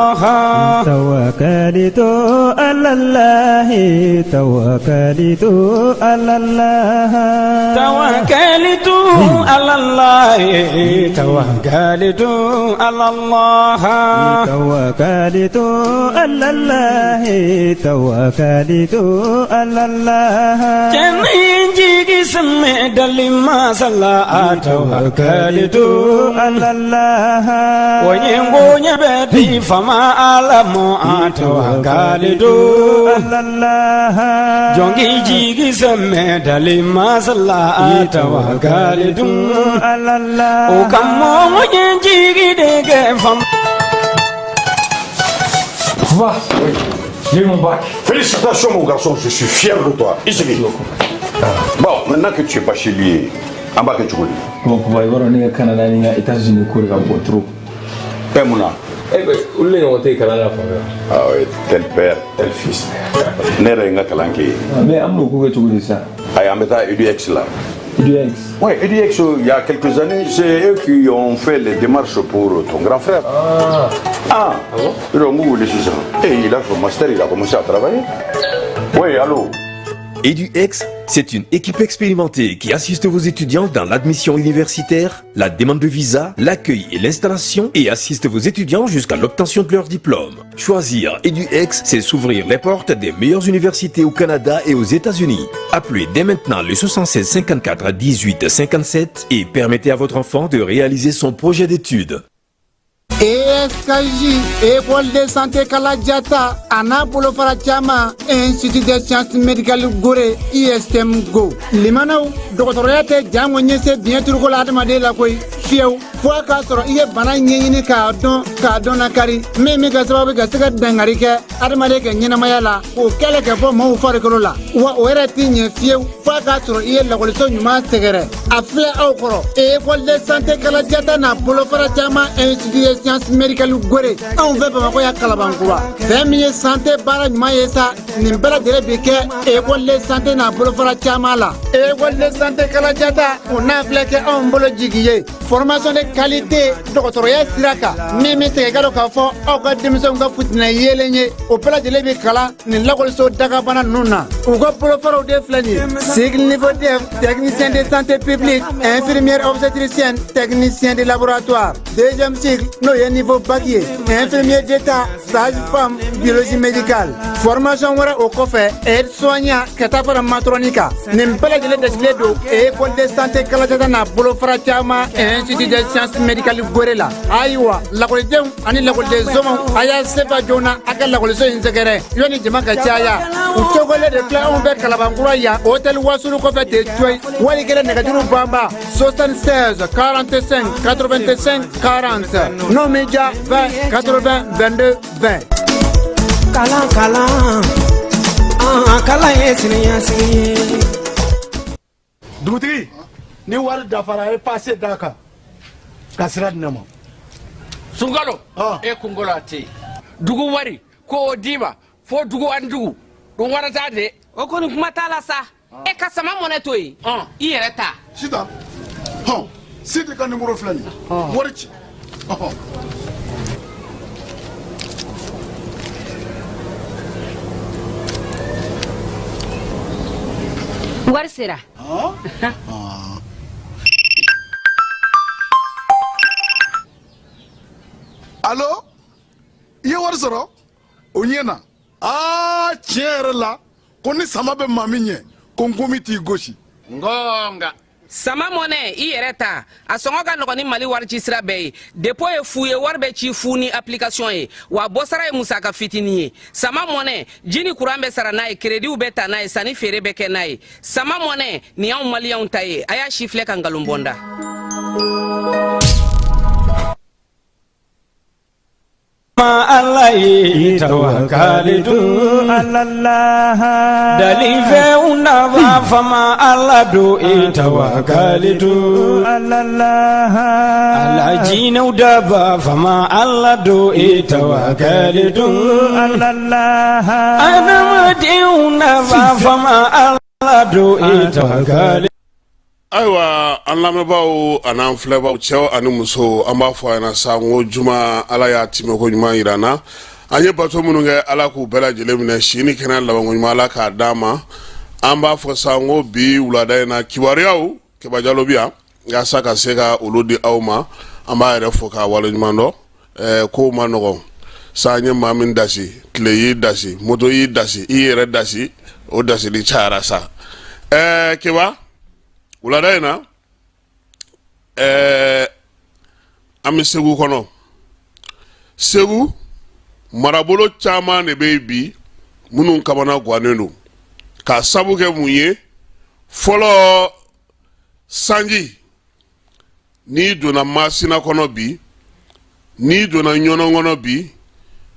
توكلت على الله توكلت على الله توكلت على الله توكلت على الله توكلت على الله توكلت على الله Jigi sɛmɛ dali masala tawakalitu على الله o ye bonya bɛ di fama ala mɔ tawakalitu على الله jɔnki jigi sɛmɛ dali masala tawakalitu على الله o ka mɔgɔ ye jigi de kɛ fama. Va. Oui. J'ai eu mon bac. Félicitations, mon garçon, je suis fier de toi. Ici. Bon, maintenant que tu es bachelier, en bas que tu connais. Bon, papa, i b'a dɔn ne ka Canada ni n ka États-Unis ko de ka bon trop. Père Mouna. Eh ben, olu de ɲɔgɔn tɛ yen kalan na fan fɛ. Ah oui, tel père, tel fils. Ne yɛrɛ ye n ka kalan kɛ yen. Mais an bɛn'o ko kɛ cogo di sisan? Ayi, an bɛ taa EDX la. EDX. Oui, EDX, il y a quelques années, c'est eux qui ont fait les démarches pour ton grand frère. Ah. Ah, Ah bon. Donc, vous voulez ça. Et il a son master, il a commencé à travailler. Oui, allô. EduX, c'est une équipe expérimentée qui assiste vos étudiants dans l'admission universitaire, la demande de visa, l'accueil et l'installation et assiste vos étudiants jusqu'à l'obtention de leur diplôme. Choisir EduX, c'est s'ouvrir les portes des meilleures universités au Canada et aux États-Unis. Appelez dès maintenant le 76 54 18 57 et permettez à votre enfant de réaliser son projet d'études. ESKJ, École de santé Kaladiata, a n'a bolofara caman, Institut des sciences médicales Gorée, ISM Go. Limanaw, dɔgɔtɔrɔya tɛ jango ɲɛse biɲɛ turuko la adamaden la koyi fiyewu fo a k'a sɔrɔ i ye bana ɲɛɲini k'a dɔn k'a dɔn nakari min bɛ kɛ sababu ka se ka dangari kɛ adamaden ka ɲɛnamaya la k'o kɛlɛ kɛ bɔ maaw farikolo la wa o yɛrɛ tɛ ɲɛ fiyewu fo a k'a sɔrɔ i ye lakɔliso ɲuman sɛgɛrɛ a filɛ aw kɔrɔ école de santé Kaladiata n'a bolofara caman Institut des sciences médicales Gorée anw fɛ Bamakɔ yan Kalabankura fɛn min ye santé baara ɲuman ye sa nin bɛɛ lajɛlen bi kɛ école de santé n'a bolofara caman la école de santé Kaladiata o n'a filɛ kɛ anw bolo jigi ye formation de qualité dɔgɔtɔrɔya sira kan min bɛ segin i ka dɔn k'a fɔ aw ka denmisɛnw ka futinɛ yeelen ye o bɛɛ lajɛlen bi kalan nin lakɔliso dagabana ninnu na u ka bolofaraw de filɛ nin ye cycle niveau DEF, technicien de santé publique, infirmière obstétricienne, technicien de laboratoire, deuxième cycle n'o ye niveau bac ye, infirmier d'état, sage-femme, biologie médicale, formation wɛrɛ o kɔfɛ aide soignant ka taa fara matron kan nin bɛɛ lajɛlen dasigilen don école de santé Kaladiata n'a bolofara caman Institut des sciences médicales Gorée la ayiwa lakɔlidenw ani lakɔliden somaw a y'a sefa joona a ka lakɔliso in sɛgɛrɛ yanni jama ka caya u cogolen de filɛ anw fɛ Kalabankura yan hôtel Wasulu kɔfɛ ten coyi wali kelen nɛgɛjuru banba 76 45 85 40 n'o m'i diya 20 80 22 20. Kalan kalan an kalan ye siniɲɛsigi ye. Dugutigi, ni wari dafara, a ye passe d'a kan ka sira di ne ma. Sunkalo. Ah. E kunkolo a tɛ yen dugu wari ko o d'i ma fo dugu ani dugu ɗum warata de. O kɔni kuma t'a la sa e ka sama mɔnɛ to yen i yɛrɛ ta. Sitan hɔn, Sidi ka nimoro filɛ nin ye, wari ci ɔhɔn. Wari sera. Alo, i ye wari sɔrɔ o ɲɛ na aa tiɲɛ yɛrɛ la ko ni sama bɛ maa min ɲɛ ko nkomi t'i gosi. Ngonga. Sama mɔnɛ i yɛrɛ ta a sɔngɔ ka nɔgɔn ni Mali wari ci sira bɛɛ ye dépôt ye fu ye wari bɛ ci fu ni application ye wa bɔsara ye musaka fitinin ye sama mɔnɛ ji ni kuran bɛ sara n'a ye créditw bɛ ta n'a ye sanni feere bɛ kɛ n'a ye sama mɔnɛ nin y'anw maliyɛnw ta ye a y'a si filɛ ka nkalon bɔnda. Ma ala ye tawakalitu على الله dalifɛnw nafa fama ala do e tawakalitu على الله ala jinɛw daba fama ala do e tawakalitu على الله adamadenw nafa fama ala do e tawakalitu. Ayiwa, an lamɛnbaaw an'an filɛbaaw, cɛw ani musow, an b'a fɔ a ɲɛna sa ko juma, Ala y'a timɛ ko ɲuman yira an na. An ye bato minnu kɛ, Ala k'u bɛɛ lajɛlen minɛ. Si ni kɛnɛya, labanko ɲuman, Ala k'a d'an ma. An b'a fɔ sa ko bi wulada in na, kibaruyaw, Keba Jalo bi yan yaasa ka se ka olu di aw ma. An b'a yɛrɛ fo k'a waleɲuman dɔn. Kow ma nɔgɔn sa. An ye maa min dasi, tile y'i dasi, moto y'i dasi, i yɛrɛ dasi, o dasili cayara sa. Keba, wulada in na, an bɛ Segu kɔnɔ. Segu marabolo caman de bɛ yen bi minnu kamana gannen don k'a sabu kɛ mun ye? Fɔlɔ, sanji, n'i donna Masina kɔnɔ bi, n'i donna Ɲɔnɔ kɔnɔ bi,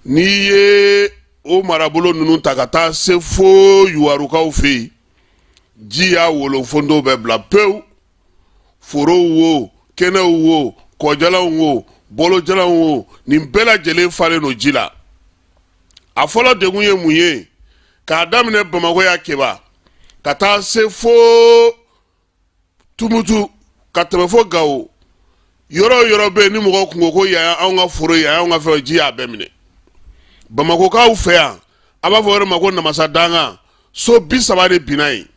n'i ye o marabolo ninnu ta ka taa se fo Yuwarukaw fɛ yen, ji y'a wolofondo bɛɛ bila pewu. Forow wo, kɛnɛw wo, kɔjalanw wo, bolojalanw wo, nin bɛɛ lajɛlen falen don ji la. A fɔlɔ degun ye mun ye? K'a daminɛ Bamakɔ yan, Keba, ka taa se fo Tumutu, ka tɛmɛ fo Gawo, yɔrɔ o yɔrɔ bɛ yen ni mɔgɔw kun ko ko yan y'anw ka foro ye, yan y'anw ka fɛn, ji y'a bɛɛ minɛ. Bamakɔkaw fɛ yan, a b'a fɔ yɔrɔ ma ko Namasa Dankan, so 30 de binna yen.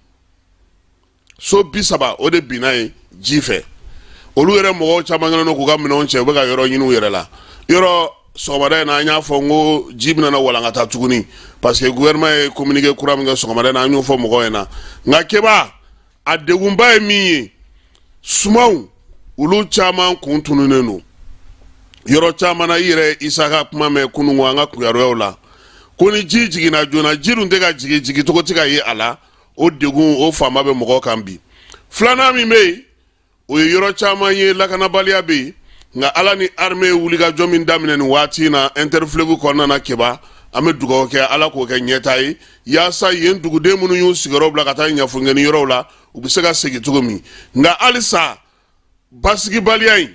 So 30, o de binna yen ji fɛ. Olu yɛrɛ mɔgɔw caman kɛlen don k'u ka minɛnw cɛ, u bɛ ka yɔrɔ ɲini u yɛrɛ la. Yɔrɔ sɔgɔmada in na, an y'a fɔ n ko ji bɛna na walankata tuguni, parce que gouvernement ye communiqué kura min kɛ sɔgɔmada in na, an y'o fɔ mɔgɔw ɲɛna. Nka Keba, a degunba ye min ye, sumanw, olu caman kun tununnen don yɔrɔ caman na. I yɛrɛ Isa ka kuma mɛn kununko an ka kibaruyaw la ko ni ji jiginna joona, ji dun tɛ ka jigin, jigincogo tɛ ka ye a la. O degun, o fanba bɛ mɔgɔw kan bi. Filanan min bɛ yen, o ye yɔrɔ caman ye lakanabaliya bɛ yen. Nka Ala ni armée ye wulikajɔ min daminɛ nin waati in na interfleuve kɔnɔna na, Keba, an bɛ dugawu kɛ, Ala k'o kɛ ɲɛtaa ye, yaasa yen duguden minnu y'u sigiyɔrɔ bila ka taa ɲafunkɛni yɔrɔw la, u bɛ se ka segin cogo min. Nka halisa basigibaliya in,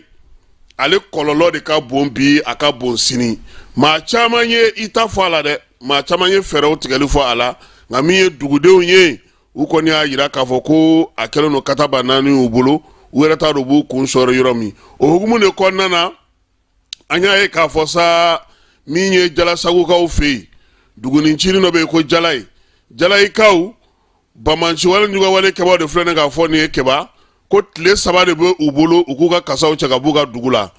ale kɔlɔlɔ de ka bon bi, a ka bon sini. Maa caman ye i ta fɔ a la dɛ, maa caman ye fɛɛrɛw tigɛli fɔ a la. Nka min ye dugudenw ye, u kɔni y'a jira k'a fɔ ko a kɛlen don kataba naani y'u bolo, u yɛrɛ t'a dɔn u b'u kun sɔrɔ yɔrɔ min. O hukumu de kɔnɔna na, an y'a ye k'a fɔ sa, min ye Jalasagukaw fɛ yen, dugunicinin dɔ bɛ yen ko Jalayi. Jalayikaw, banbaanciwale juguwale kɛbaaw de filɛ nin k'a fɔ nin ye, Keba, ko tile 3 de bɛ u bolo u k'u ka kasaw cɛ ka b'u ka dugu la.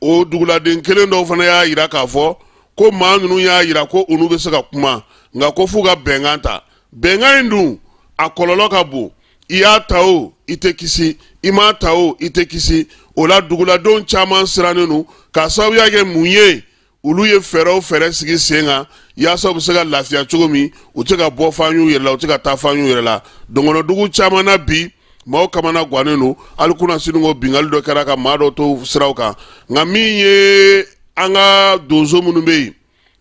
O duguladen kelen dɔw fana y'a jira k'a fɔ ko maa ninnu y'a jira ko olu bɛ se ka kuma, nka ko f'u ka bɛnkan ta. Bɛnkan in dun, a kɔlɔlɔ ka bon. I y'a ta o, i tɛ kisi, i m'a ta o, i tɛ kisi. O la, duguladenw caman sirannen don k'a sababuya kɛ mun ye? Olu ye fɛɛrɛw fɛɛrɛ sigi sen kan yaasa u bɛ se ka lafiya cogo min. U tɛ ka bɔ fan y'u yɛrɛ la, u tɛ ka taa fan y'u yɛrɛ la. Dɔngɔnɔdugu caman na bi, maaw kamana gannen don. Hali kunasini ko binkanni dɔ kɛra ka maa dɔw to siraw kan. Nka min ye an ka donso minnu bɛ yen,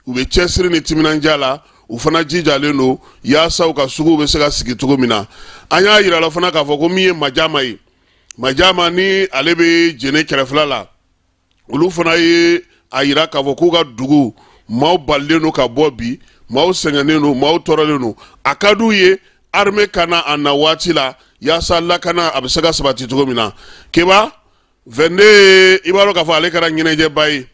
u bɛ cɛsiri ni timinandiya la, u fana jijalen don yaasa u ka suguw bɛ se ka sigi cogo min na. An y'a yira la fana k'a fɔ ko min ye Majama ye, Majama ni ale bɛ Jene kɛrɛfɛla la, olu fana ye a yira k'a fɔ k'u ka dugu maaw balilen don ka bɔ bi, maaw sɛgɛnnen don, maaw tɔɔrɔlen don. A ka d'u ye armée ka na a na waati la yaasa lakana a bɛ se ka sabati cogo min na. Keba, 22, i b'a dɔn k'a fɔ ale kɛra ɲɛnajɛba ye.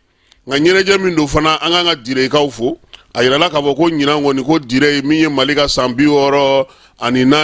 Nka ɲɛnajɛ min don fana, an k'an ka direkaw fo. A yirala k'a fɔ ko ɲinan kɔni, ko dire ye min ye Mali ka san 64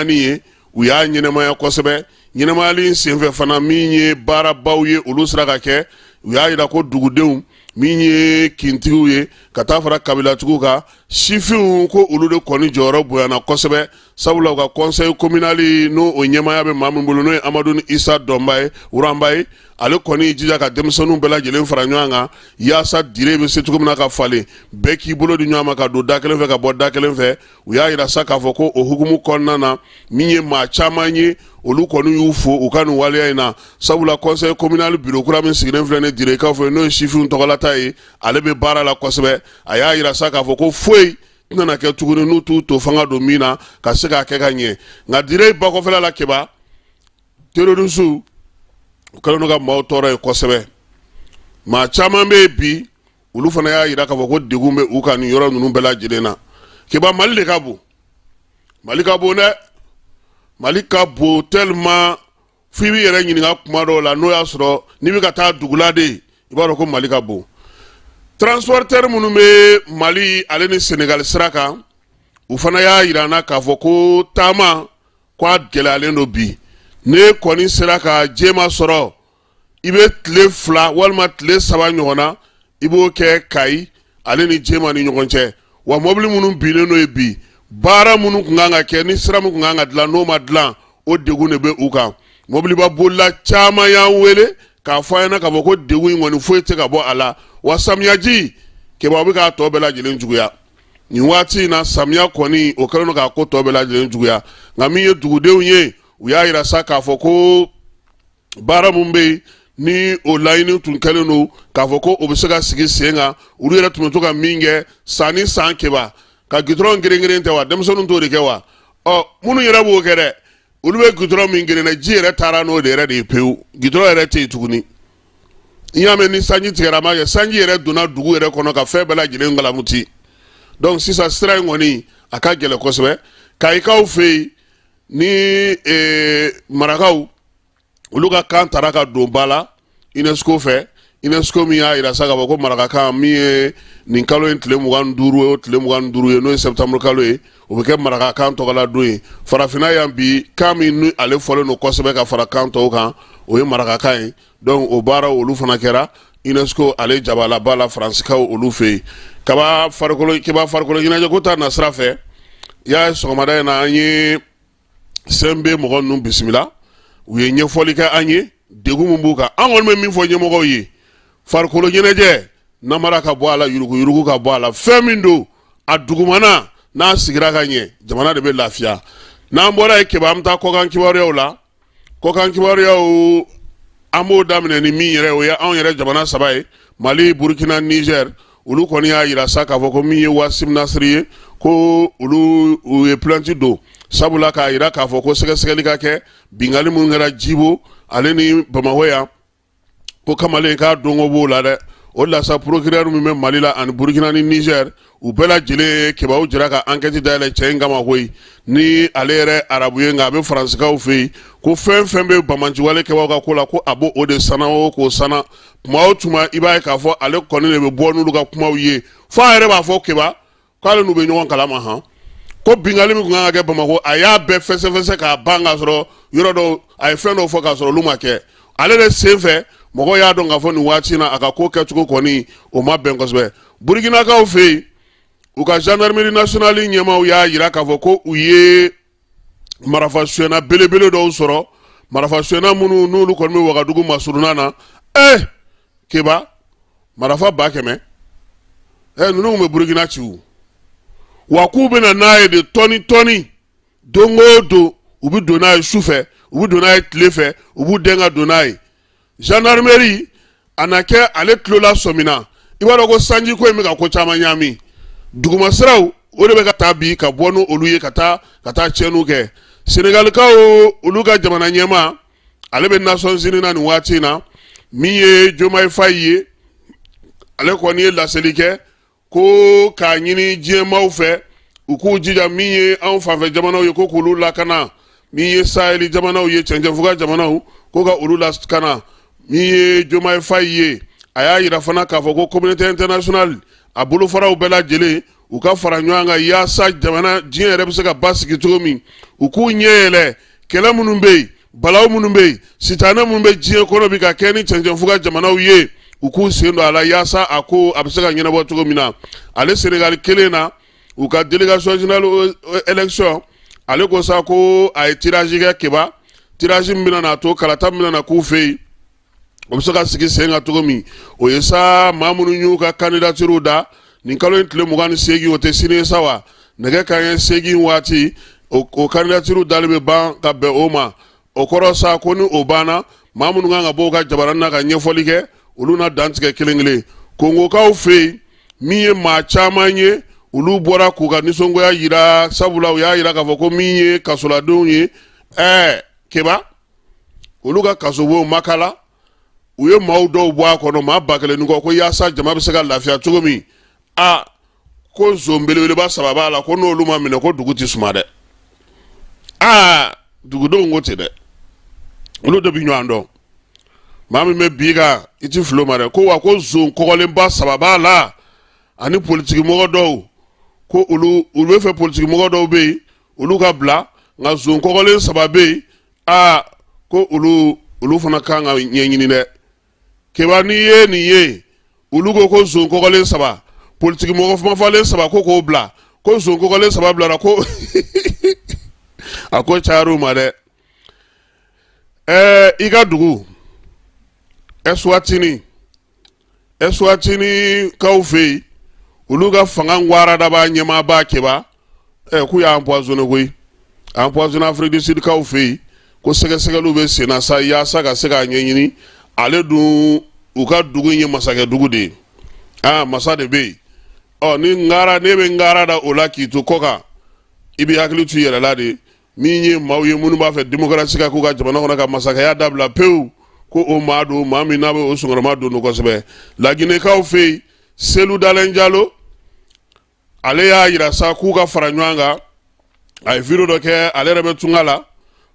ye, u y'a ɲɛnamaya kosɛbɛ. Ɲɛnamayali in senfɛ fana, min ye baarabaw ye, olu sera ka kɛ. U y'a yira ko dugudenw, min ye kintigiw ye ka taa fara kabilatigiw kan, sifinw, ko olu de kɔni jɔyɔrɔ bonyana kosɛbɛ, sabula u ka conseil communal, n'o o ɲɛmaaya bɛ maa min bolo, n'o ye Amadu Isa Dɔnba ye, Wuranba ye, ale kɔni y'i jija ka denmisɛnninw bɛɛ lajɛlen fara ɲɔgɔn kan yaasa dire bɛ se cogo min na ka falen, bɛɛ k'i bolo di ɲɔgɔn ma ka don da kelen fɛ ka bɔ da kelen fɛ. U y'a yira sa k'a fɔ ko o hukumu kɔnɔna na, min ye maa caman ye, olu kɔni y'u fo u ka nin waleya in na, sabula conseil communal bureau kura min sigilen filɛ ni direkaw fɛ, n'o ye sifinw tɔgɔlata ye, ale bɛ baara la kosɛbɛ. A y'a yira sa k'a fɔ ko foyi tɛna kɛ tuguni n'u t'u to fanga don min na ka se k'a kɛ ka ɲɛ. Nka dire bakɔfɛla la, Keba, terroriste u kɛlen don ka maaw tɔɔrɔ yen kosɛbɛ. Maa caman bɛ yen bi, olu fana y'a yira k'a fɔ ko degun bɛ u kan nin yɔrɔ ninnu bɛɛ lajɛlen na. Keba, Mali de ka bon, Mali ka bon dɛ, Mali ka bon tellement. f'i b'i yɛrɛ ɲininka kuma dɔw la n'o y'a sɔrɔ n'i bɛ ka taa dugu la de i b'a dɔn ko Mali ka bon. Transporteur minnu bɛ Mali ale ni Senegal sira kan, u fana y'a yira an na k'a fɔ ko taama ko a gɛlɛyalen don bi. N'e kɔni sera ka Jema sɔrɔ, i bɛ tile 2 walima tile 3 ɲɔgɔn na, i b'o kɛ Kayi ale ni Jema ni ɲɔgɔn cɛ. Wa mɔbili minnu binnen n'o ye bi, baara minnu tun kan ka kɛ ni sira min tun kan ka dilan n'o ma dilan, o degun de bɛ u kan. Mɔbiliba bolila caman y'an wele k'a fɔ an ɲɛna k'a fɔ ko degun in kɔni foyi tɛ ka bɔ a la. Wa samiyaji keba bɛ k'a tɔ bɛɛ lajɛlen juguya nin waati in na. Samiya kɔni o kɛlen don k'a ko tɔ bɛɛ lajɛlen juguya. Nka min ye dugudenw ye, u y'a yira sa k'a fɔ ko baara min bɛ yen ni o laɲini tun kɛlen don k'a fɔ ko o bɛ se ka sigi sen kan, olu yɛrɛ tun bɛ to ka min kɛ san ni san, keba ka gitɔrɔn geren-geren tɛ wa? Denmisɛnninw t'o de kɛ wa? Ɔ, minnu yɛrɛ b'o kɛ dɛ, olu bɛ gitɔrɔn min geren dɛ, ji yɛrɛ taara n'o de yɛrɛ de ye pewu. Gitɔrɔn yɛrɛ tɛ yen tuguni. I y'a mɛn ni sanji tigɛra, a ma kɛ, sanji yɛrɛ donna dugu yɛrɛ kɔnɔ ka fɛn bɛɛ lajɛlen kalamuti. Donc sisan sira in kɔni a ka gɛlɛn kosɛbɛ Kayikaw fɛ yen ni marakaw olu ka kan tara ka don ba la UNESCO fɛ. UNESCO min y'a yira sa k'a fɔ ko marakakan min ye nin kalo in tile 25 o tile 25 ye, n'o ye septembre kalo ye, o bɛ kɛ marakakan tɔgɔla don ye farafinna yan bi. Kan min ni ale fɔlen don kosɛbɛ ka fara kan tɔw kan, o ye marakakan ye. Donc o baaraw olu fana kɛra UNESCO ale jabalaba la Faransikaw olu fɛ yen. Kaba farikolo keba farikolo ɲɛnajɛ ko ta nasira fɛ, y'a ye sɔgɔmada in na an ye CNB mɔgɔ ninnu bisimila, u ye ɲɛfɔli kɛ an ye degun min b'u kan. An kɔni bɛ min fɔ ɲɛmɔgɔw ye, farikolo ɲɛnajɛ namara ka bɔ a la, yuruguyurugu ka bɔ a la. Fɛn min don a dugumana n'a sigira ka ɲɛ, jamana de bɛ lafiya. N'an bɔra yen keba, an bɛ taa kɔkan kibaruyaw la. Kɔkan kibaruyaw, an b'o daminɛ ni min yɛrɛ, o ye anw yɛrɛ jamana saba ye, Mali, Burukina, Niger. Olu kɔni y'a yira sa k'a fɔ ko min ye Wasim Nasiri ye, ko olu u ye plainte don, sabula k'a yira k'a fɔ ko sɛgɛsɛgɛli ka kɛ binkanni minnu kɛra Jibo ale ni Bamakɔ yan, ko kamalen k'a donko b'o la dɛ. O la sa, procureur min bɛ Mali la ani Burukina ni Niger, u bɛɛ lajɛlen ye kibaru jira ka enquête dayɛlɛ cɛ in kama koyi. Ni ale yɛrɛ arabu ye, nka a bɛ Faransikaw fɛ yen, ko fɛn fɛn bɛ banbaanciwale kɛbaaw ka ko la, ko a b'o o de sana o k'o sana. Tuma o tuma, i b'a ye k'a fɔ ale kɔni de bɛ bɔ n'olu ka kumaw ye, fo a yɛrɛ b'a fɔ keba k'ale n'u bɛ ɲɔgɔn kalama han, ko binkanni min tun kan ka kɛ Bamakɔ, a y'a bɛɛ fɛsɛfɛsɛ k'a ban, k'a sɔrɔ yɔrɔ dɔw a ye fɛn dɔw fɔ k'a sɔrɔ olu ma kɛ. Ale de sen fɛ mɔgɔw y'a dɔn k'a fɔ nin waati in na a ka ko kɛcogo kɔni o ma bɛn kosɛbɛ. Burukinakaw fɛ yen, u ka gendarmerie nationale ɲɛmaaw y'a yira k'a fɔ ko u ye marafa suyɛnna belebele dɔw sɔrɔ, marafa suyɛnna minnu n'olu kɔni bɛ Wagadugu masurunna na. Keba, marafa 100,000, ninnu bɛ Burukina ci wa, k'u bɛna n'a ye de tɔni tɔni don o don. U bɛ don n'a ye su fɛ, u bɛ don n'a ye tile fɛ, u b'u den ka don n'a ye. Gendarmerie a na kɛ ale tulola sɔmina. I b'a dɔn ko sanji ko in bɛ ka ko caman ɲaami dugumasiraw, o de bɛ ka taa bi ka bɔ n'olu ye ka taa tiɲɛniw kɛ. Senegalikaw olu ka jamana ɲɛmaa, ale bɛ Nations Unies na nin waati in na, min ye Diomaye Faye ye, ale kɔni ye laseli kɛ ko k'a ɲini diɲɛmaaw fɛ u k'u jija min ye anw fanfɛ jamanaw ye, ko k'olu lakana, min ye saheli jamanaw ye, cɛncɛnfuga jamanaw, ko ka olu lakana. Min ye Diomaye Faye ye, a y'a yira fana k'a fɔ ko communauté internationale a bolofaraw bɛɛ lajɛlen, u ka fara ɲɔgɔn kan yaasa jamana diɲɛ yɛrɛ bɛ se ka basigi cogo min, u k'u ɲɛ yɛlɛ kɛlɛ minnu bɛ yen, balawu minnu bɛ yen, sitanɛ minnu bɛ diɲɛ kɔnɔ bi ka kɛ ni cɛncɛnfuga jamanaw ye, u k'u sen don a la yaasa a ko a bɛ se ka ɲɛnabɔ cogo min na. Ale Senegali kelen na, u ka délégation générale élection, ale ko sa ko a ye tirage kɛ keba, tirage min bɛna n'a to kalata min bɛna na k'u fɛ yen, o bɛ se ka sigi sen kan cogo min. O ye sa maa minnu y'u ka candidature da nin kalo in tile 28, o tɛ sini ye sa wa, nɛgɛ kanɲɛ 8 waati, o candidature dali bɛ ban ka bɛn o ma. O kɔrɔ sa ko ni o banna, maa minnu kan ka bɔ u ka jabaranin na ka ɲɛfɔli kɛ, olu na dantigɛ kelen kelen. Kongokaw fɛ yen, min ye maa caman ye, olu bɔra k'u ka nisɔngoya yira, sabula u y'a yira k'a fɔ ko min ye kasoladenw ye, keba olu ka kasobon Makala, u ye maaw dɔw bɔ a kɔnɔ, maa 1000 ni kɔ, ko yaasa jama bɛ se ka lafiya cogo min. A ko zon belebeleba saba b'a la, ko n'olu ma minɛ ko dugu tɛ suma dɛ. Aa, dugudenw ko ten dɛ. Olu de bɛ ɲɔgɔn dɔn. Maa min bɛ bi kan, i ti fili o ma dɛ. Ko wa ko zon kɔgɔlenba saba b'a la ani politikimɔgɔ dɔw, ko olu bɛ fɛ politikimɔgɔ dɔw bɛ yen, olu ka bila, nka zon kɔgɔlen saba bɛ yen, aa, ko olu fana kan ka ɲɛɲini dɛ. Keba, n'i ye nin ye, olu ko ko zon kɔgɔlen saba, politikimɔgɔ mafalen saba, ko k'o bila, ko zon kɔgɔlen saba bilara, ko a ko cayar'u ma dɛ. Ɛɛ, i ka dugu Eswatini, Eswatini kaw fɛ yen, olu ka fanga waradaba ɲɛmaaba Keba, ɛ, k'u y'a empoisonné koyi, empoisonné Afrique du Sud kaw fɛ yen, ko sɛgɛsɛgɛliw bɛ sen na sa yaasa ka se k'a ɲɛɲini. Ale dun, u ka dugu in ye masakɛ dugu de ye, aa, masa de bɛ yen. Ɔ, ni ngara ne bɛ ngara da o la k'i to kɔ kan, i b'i hakili to i yɛrɛ la de. Min ye maaw ye minnu b'a fɛ démocratie ka k'u ka jamana kɔnɔ, ka masakɛya dabila pewu, ko o maa don, maa min n'a bɛ o senkɔrɔma don kosɛbɛ. Laginɛkaw fɛ yen, Selu Dalen Jalo, ale y'a yira sa k'u ka fara ɲɔgɔn kan. A ye video dɔ kɛ, ale yɛrɛ bɛ tunga la,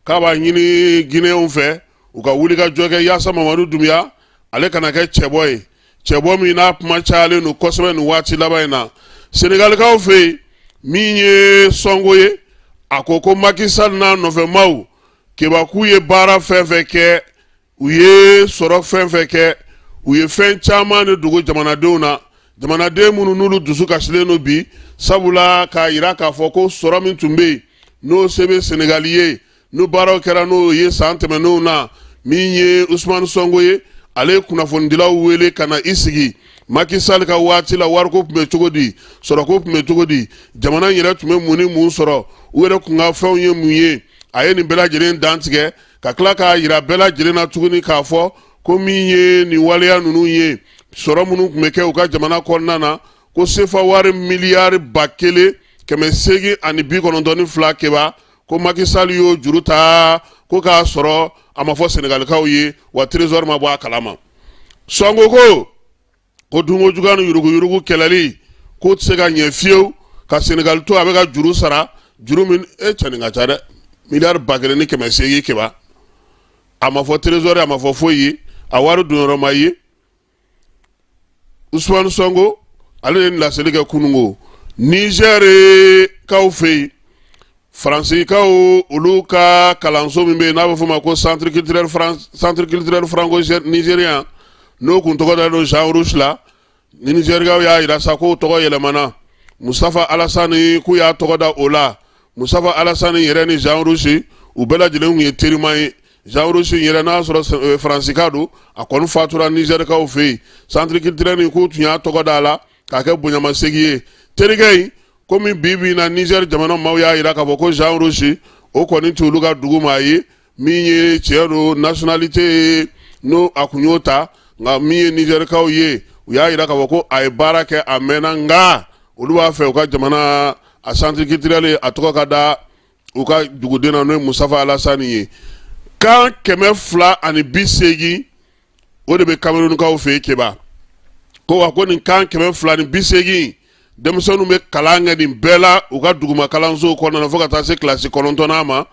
k'a b'a ɲini Guinéenw fɛ u ka wuli ka jɔ kɛ yaasa Mamadu Dunbiya ale kana kɛ cɛbɔ ye, cɛbɔ min n'a kuma cayalen don kosɛbɛ nin waati laban in na. Senegalikaw fɛ yen, min ye Sɔnko ye, a ko ko Macky Sall n'a nɔfɛmaw, Keba, k'u ye baara fɛn fɛn kɛ, u ye sɔrɔ fɛn fɛn kɛ, u ye fɛn caman de dogo jamanadenw na, jamanaden minnu n'olu dusu kasilen don bi, sabula k'a yira k'a fɔ ko sɔrɔ min tun bɛ yen, n'o se bɛ Senegali ye, n'o baaraw kɛra n'o ye san tɛmɛnenw na. Min ye Usumani Sɔnko ye, ale ye kunnafonidilaw wele ka na i sigi Macky Sall ka waati la, wariko tun bɛ cogo di, sɔrɔko tun bɛ cogo di, jamana yɛrɛ tun bɛ mun ni mun sɔrɔ, u yɛrɛ kun ka fɛnw ye mun ye. A ye nin bɛɛ lajɛlen dantigɛ ka tila k'a yira bɛɛ lajɛlen na tuguni k'a fɔ ko min ye nin waleya ninnu ye, sɔrɔ minnu tun bɛ kɛ u ka jamana kɔnɔna na, ko sefa wari miliyari 1892, Keba, ko Macky Sall y'o juru ta, ko k'a sɔrɔ a ma fɔ Senegalikaw ye, wa trésor ma bɔ a kalama. Sɔnko ko ko dunko juguya ni yuruguyurugu kɛlɛli k'o tɛ se ka ɲɛ fiyewu ka Senegal to a bɛ ka juru sara, juru min e cɛnin ka ca dɛ, miliyari 1800, Keba, a ma fɔ trésor, a ma fɔ foyi ye, a wari donyɔrɔ ma ye. Usumani Sɔnko ale ye laseli kɛ kununko Nizɛri kaw fɛ yen. Faransikaw olu ka kalanso min bɛ yen n'a bɛ f'o ma ko centre culturel franco nigérien, n'o kun tɔgɔ dalen don Jean Rouch la, ni Nizɛrikaw y'a yira sa k'o tɔgɔ yɛlɛmana Mustafa Alasani, k'u y'a tɔgɔ da o la. Mustafa Alasani yɛrɛ ni Jean Rouch, u bɛɛ lajɛlen tun ye terima ye. Jean Rouch yɛrɛ, n'a sɔrɔ Faransika don, a kɔni fatura Nizɛrikaw fɛ yen. Centre culturel nin, k'u tun y'a tɔgɔ da a la k'a kɛ bonyamasegin ye terikɛ in. Komi bi bi in na Nizɛri jamana maaw y'a yira k'a fɔ ko Jean Rouch o kɔni tɛ olu ka dugu maa ye, min ye tiɲɛ don, nationalité ye n'o a kun y'o ta, nka min ye Nizɛrikaw ye, u y'a yira k'a fɔ ko a ye baara kɛ a mɛnna, nka olu b'a fɛ u ka jamana a centre culturel a tɔgɔ ka da u ka duguden na, n'o ye Mustafa Alasani ye. Kan 280, o de bɛ Kamerunkaw fɛ yen, Keba. Ko wa ko nin kan 280, denmisɛnninw bɛ kalan kɛ nin bɛɛ la u ka duguma kalanso kɔnɔna na fo ka taa se kilasi 9nan ma.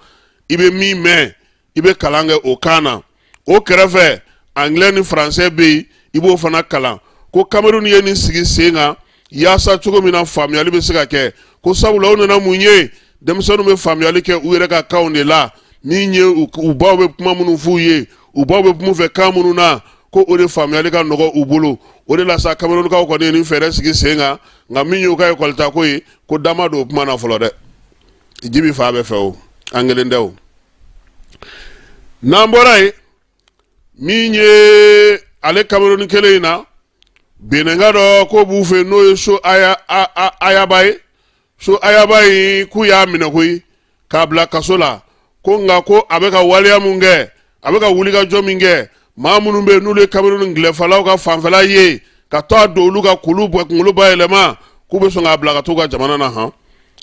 I bɛ min mɛn, i bɛ kalan kɛ o kan na. O kɛrɛfɛ, anglais ni français bɛ yen, i b'o fana kalan. Ko Cameroun ye nin sigi sen kan yaasa cogo min na faamuyali bɛ se ka kɛ, ko sabula u nana mun ye, denmisɛnninw bɛ faamuyali kɛ u yɛrɛ ka kanw de la, min ye u baw bɛ kuma minnu f'u ye, u baw bɛ kuma u fɛ kan minnu na, ko o de faamuyali ka nɔgɔ u bolo. O de la sa, Camerounkaw kɔni ye nin fɛɛrɛ sigi sen kan. Nka min y'u ka ekɔlita ko ye, ko da ma don o kuma na fɔlɔ dɛ. Ji bi fa bɛɛ fɛ, o an kelen tɛ o. N'an bɔra yen, min ye ale Cameroun kelen in na, Benɛnka dɔ ko b'u fɛ, n'o ye So Ayaba ye. So Ayaba in, k'u y'a minɛ koyi k'a bila kaso la, ko nka ko a bɛ ka waleya mun kɛ, a bɛ ka wulikajɔ min kɛ, maa minnu bɛ yen n'olu ye Cameroun gɛlɛfalaw ka fanfɛla ye, ka taa don olu ka k'olu bɔ kunkolo bayɛlɛma, k'u bɛ sɔn k'a bila ka t'u ka jamana na han,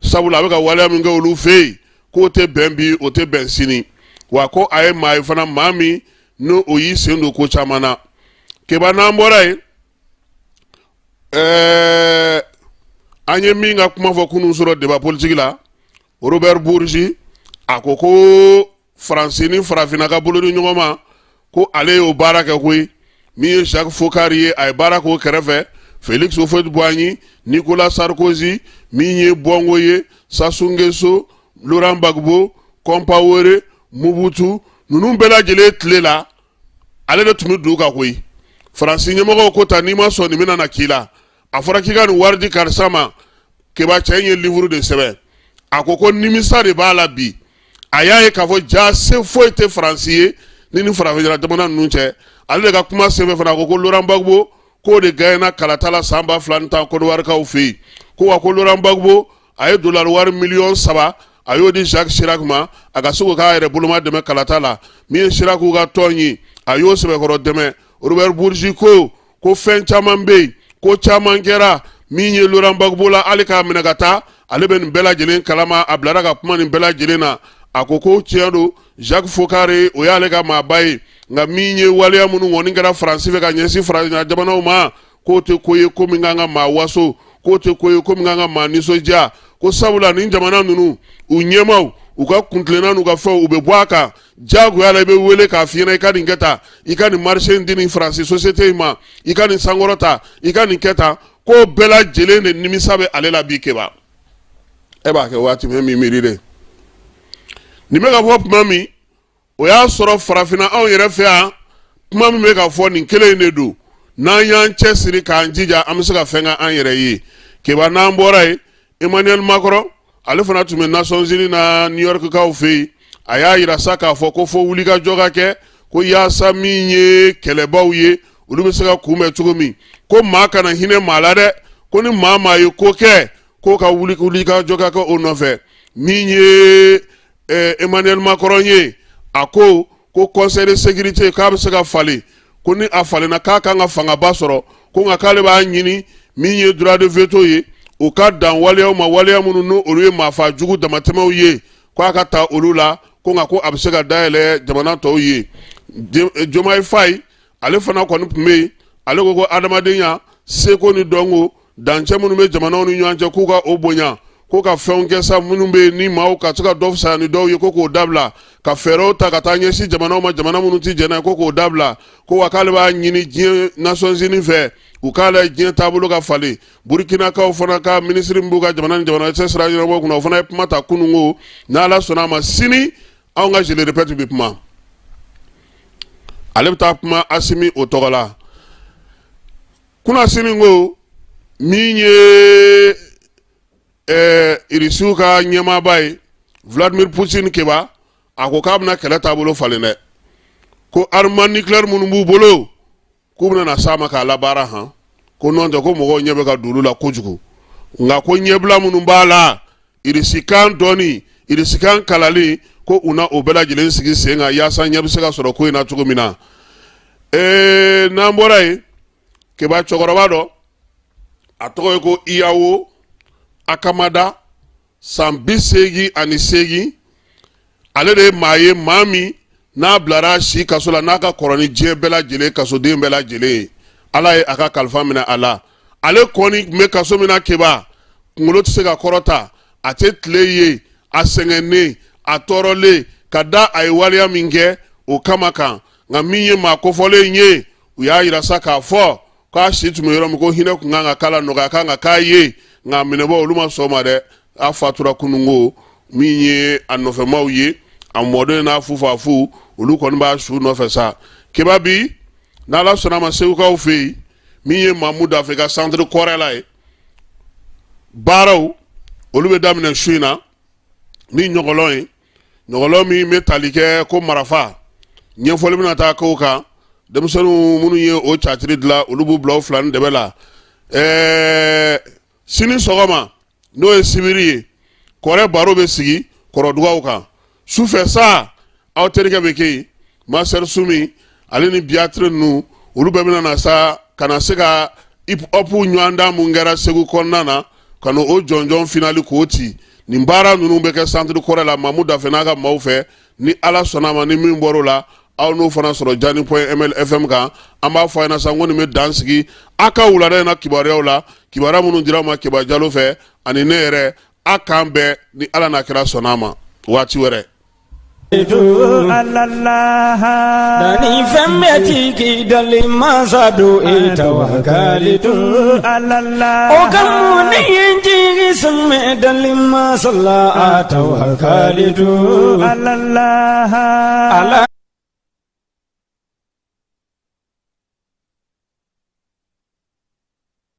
sabula a bɛ ka waleya min kɛ olu fɛ yen, k'o tɛ bɛn bi, o tɛ bɛn sini. Wa ko a ye maa ye fana, maa min n'o o y'i sen don ko caman na. Keba, n'an bɔra yen, an ye min ka kuma fɔ kunun sɔrɔ débat politique la, Robert Bourgi, a ko ko Faransi ni farafinna ka bolodi ɲɔgɔn ma, ko ale y'o baara kɛ koyi. Min ye Jacques Foccart ye, a ye baara k'o kɛrɛfɛ, Félix Houphouët-Boigny, Nicolas Sarkozy, min ye Bongo ye, Sassou Nguesso, Laurent Gbagbo, Compaoré, Mobutu, ninnu bɛɛ lajɛlen tile la, ale de tun bɛ don kan koyi. Faransi ɲɛmɔgɔw ko ta, n'i ma sɔn nin bɛna na k'i la. A fɔra k'i ka nin wari di karisa ma. Keba, cɛ in ye livre de sɛbɛn. A ko ko nimisa de b'a la bi. A y'a ye k'a fɔ ja se foyi tɛ Faransi ye ni ni farafinna jamana ninnu cɛ. Ale de ka kuma senfɛ fana, a ko ko Laurent Gbagbo k'o de gagnera kalata la san 2010 Kɔdiwarikaw fɛ yen, ko wa ko Laurent Gbagbo a ye dolari wari miliyɔn 3, a y'o di Jacques Chirac ma, a ka se k'o k'a yɛrɛ boloma dɛmɛ kalata la. Min ye Chirac ka tɔn ye, a y'o sɛbɛkɔrɔ dɛmɛ. Robert Bourgi ko ko fɛn caman bɛ yen, ko caman kɛra min ye Laurent Gbagbo la, hali k'a minɛ ka taa, ale bɛ nin bɛɛ lajɛlen kalama. A bilara ka kuma nin bɛɛ lajɛlen na. A ko ko tiɲɛ don, Jacques Foccart o y'ale ka maaba ye, nka min ye waleya minnu kɔni kɛra Faransi fɛ ka ɲɛsin farafinna jamanaw ma, k'o tɛ ko ye ko min kan ka maa waso, k'o tɛ ko ye ko min kan ka maa nisɔndiya, ko sabula nin jamana ninnu u ɲɛmaaw, u ka kuntilenna n'u ka fɛnw, u bɛ bɔ a kan diyagoya la. I bɛ wele k'a f'i ɲɛna i ka nin kɛ tan, i ka nin marché in di nin Faransi société in ma, i ka nin sankɔrɔta, i ka nin kɛ tan. K'o bɛɛ lajɛlen de nimisa bɛ ale la bi. Keba, e b'a kɛ waati min min miiri de nin bɛ ka fɔ tuma min, o y'a sɔrɔ farafinna anw yɛrɛ fɛ yan, kuma min bɛ ka fɔ nin kelen in de don. N'an y'an cɛ siri k'an jija, an bɛ se ka fɛn kɛ an yɛrɛ ye. Keba, n'an bɔra yen, Emmanuel Macron, ale fana tun bɛ Nations Unies na New York kaw fɛ yen. A y'a yira sa k'a fɔ ko fo wulikajɔ ka kɛ, ko yaasa min ye kɛlɛbaw ye, olu bɛ se ka kunbɛn cogo min, ko maa kana hinɛ maa la dɛ, ko ni maa maa ye ko kɛ, k'o ka wuli wulikajɔ ka kɛ o nɔfɛ. Min ye Emmanuel Macron ye, a ko ko Conseil de sécurité k'a bɛ se ka falen, ko ni a falenna, k'a kan ka fangaba sɔrɔ, ko nka k'ale b'a ɲini min ye droit de veto ye, u ka dan waleyaw ma, waleya minnu n'o olu ye maafa jugu damatɛmɛw ye, k'a ka ta olu la, ko nka ko a bɛ se ka dayɛlɛ jamana tɔw ye. Diomaye Faye, ale fana kɔni tun bɛ yen. Ale ko ko adamadenya seko ni dɔnko dancɛ minnu bɛ jamanaw ni ɲɔgɔn cɛ, k'u ka o bonya, ko ka fɛnw kɛ sa minnu bɛ yen ni maaw ka se ka dɔ fisaya ni dɔw ye, ko k'o dabila, ka fɛɛrɛw ta ka taa ɲɛsin jamanaw ma, jamana minnu tɛ jɛn n'a ye, ko k'o dabila, ko wa k'ale b'a ɲini diɲɛ Nations Unies fɛ, u k'a lajɛ diɲɛ taabolo ka falen. Burukinakaw fana ka minisiri min b'u ka jamana ni jamana cɛ sira ɲɛnabɔ kunna, o fana ye kuma ta kununko. N'Ala sɔnna a ma, sini anw ka je le répète bɛ kuma, ale bɛ taa kuma Asimi o tɔgɔ la. Kunasini ko min ye Irisiw ka ɲɛmaaba ye, Vladimir Poutine, Keba, a ko k'a bɛna kɛlɛ taabolo falen dɛ, ko armement nucléaire minnu b'u bolo, k'u bɛna na s'a ma k'a labaara han, ko n'o tɛ ko mɔgɔw ɲɛ bɛ ka don olu la kojugu. Nka ko ɲɛbila minnu b'a la, irisikan dɔnni, irisikan kalali, ko u na o bɛɛ lajɛlen sigi sen kan yaasa ɲɛ bɛ se ka sɔrɔ ko in na cogo min na. N'an bɔra yen, Keba, cɛkɔrɔba dɔ, a tɔgɔ ye ko Iyawo Akamada, san 88, ale de ye maa ye, maa min n'a bilara si kaso la n'a ka kɔrɔ ni diɲɛ bɛɛ lajɛlen kasoden bɛɛ lajɛlen ye. Ala ye a ka kalifa minɛ a la. Ale kɔni tun bɛ kaso min na, Keba, kunkolo tɛ se ka kɔrɔta, a tɛ tile ye, a sɛgɛnnen, a tɔɔrɔlen, ka da a ye waleya min kɛ o kama kan. Nka min ye maa kofɔlen ye, u y'a yira sa k'a fɔ k'a si tun bɛ yɔrɔ min, ko hinɛ tun kan ka k'a la, nɔgɔya kan ka k'a ye, nka minɛbɔ olu ma sɔn o ma dɛ. A fatura kununko. Min ye a nɔfɛmaw ye, a mɔden n'a fufafu, olu kɔni b'a su nɔfɛ sa. Keba, bi n'Ala sɔnna a ma, Segukaw fɛ yen, min ye Mamu Dafe ka centre kɔrɛla ye, baaraw olu bɛ daminɛ su in na ni ɲɔgɔlɔn ye, ɲɔgɔlɔn min bɛ tali kɛ ko marafa. Ɲɛfɔli bɛna taa k'o kan. Denmisɛnninw minnu ye o catiri dilan, olu b'u bila o fila ni dɛbɛ la. Sini sɔgɔma, n'o ye sibiri ye, kɔrɛ baro bɛ sigi kɔrɔdugaw kan. Sufɛ sa, aw terikɛ bɛ kɛ yen, Master Sumi, ale ni Biatire ninnu, olu bɛɛ bɛna na sa ka na se ka hip hop ɲɔgɔndan mun kɛra Segu kɔnɔna na, ka na o jɔnjɔn finali k'o ci. Nin baara ninnu bɛ kɛ centre kɔrɛ la, Mamu Dafe n'a ka maaw fɛ. Ni Ala sɔnna a ma, ni min bɔr'o la, aw n'o fana sɔrɔ Jani point ml fm kan. An b'a fɔ a ɲɛna sa ko nin bɛ dan sigi a ka wulada in na kibaruyaw la, kibaruya minnu dira aw ma Keba Jalo fɛ ani ne yɛrɛ. A k'an bɛn ni Ala n'a kira sɔnna a ma waati wɛrɛ. Dani fɛn bɛɛ tigi dalen masa don e tawakalitu o ka mun ni ye n jigi sɛmɛ dalen masa la a tawakalitu ala.